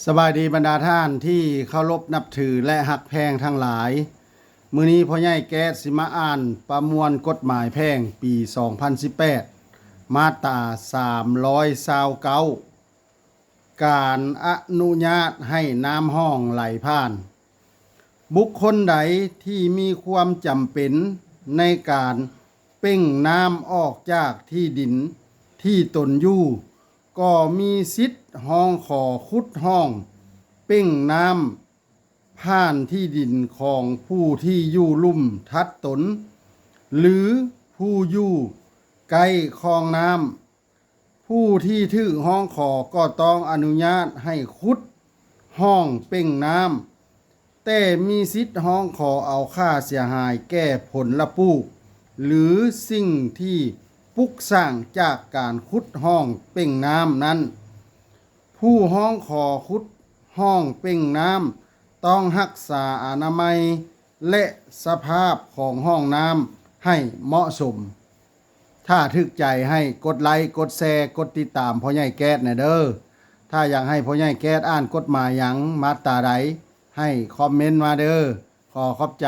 ສະບາຍດີບັນດາທ່ານທີ່ເຄົາລົບນັບຖື ແລະ ຮັກແພງທັງຫຼາຍ. ມື້ນີ້ພໍ່ໃຫຍ່ແກ້ດຊິມາອ່ານປະມວນກົດໝາຍແພ່ງປີສອງພັນສິບແປດ ມາດຕາສາມຮ້ອຍຊາວເກົ້າ ການອະນຸຍາດໃຫ້ນ້ຳຮ່ອງໄຫຼຜ່ານ. ບຸກຄົນໃດທີ່ມີຄວາມຈຳເປັນໃນການເປັ່ງນ້ຳອອກຈາກທີ່ດິນທີ່ຕົນຢູ່ ກໍມີສິດຮ້ອງຂໍຂຸດຮ່ອງເປັ່ງນ້ຳຜ່ານທີ່ດິນຂອງຜູ້ທີ່ຢູ່ລຸ່ມຖັດຕົນ ຫຼື ຜູ້ຢູ່ໃກ້ຄອງນ້ຳ. ຜູ້ທີ່ຖືກຮ້ອງຂໍກໍຕ້ອງອະນຸຍາດໃຫ້ຂຸດຮ່ອງເປັ່ງນ້ຳ, ແຕ່ມີສິດຮ້ອງຂໍເອົາຄ່າເສຍຫາຍແກ່ຜົນລະປູກ ຫຼື ສິ່ງທີ່ປຸກສ້າງຈາກການຂຸດຮ່ອງເປັ່ງນ້ຳນັ້ນ. ຜູ້ຮ້ອງຂໍຂຸດຮ່ອງເປັ່ງນ້ຳຕ້ອງຮັກສາອະນາໄມ ແລະ ສະພາບຂອງຮ່ອງນ້ຳໃຫ້ເໝາະສົມ. ຖ້າຖືກໃຈໃຫ້ກົດໄລ, ກົດແຊ, ກົດຕິດຕາມພໍ່ໃຫຍ່ແກ້ດແດ່ເດີ້. ຖ້າຢາກໃຫ້ພໍ່ໃຫຍ່ແກ້ດອ່ານກົດໝາຍຫຍັງ ມາດຕາໃດ ໃຫ້ຄອມເມັນມາເດີ້. ຂໍຂອບໃຈ.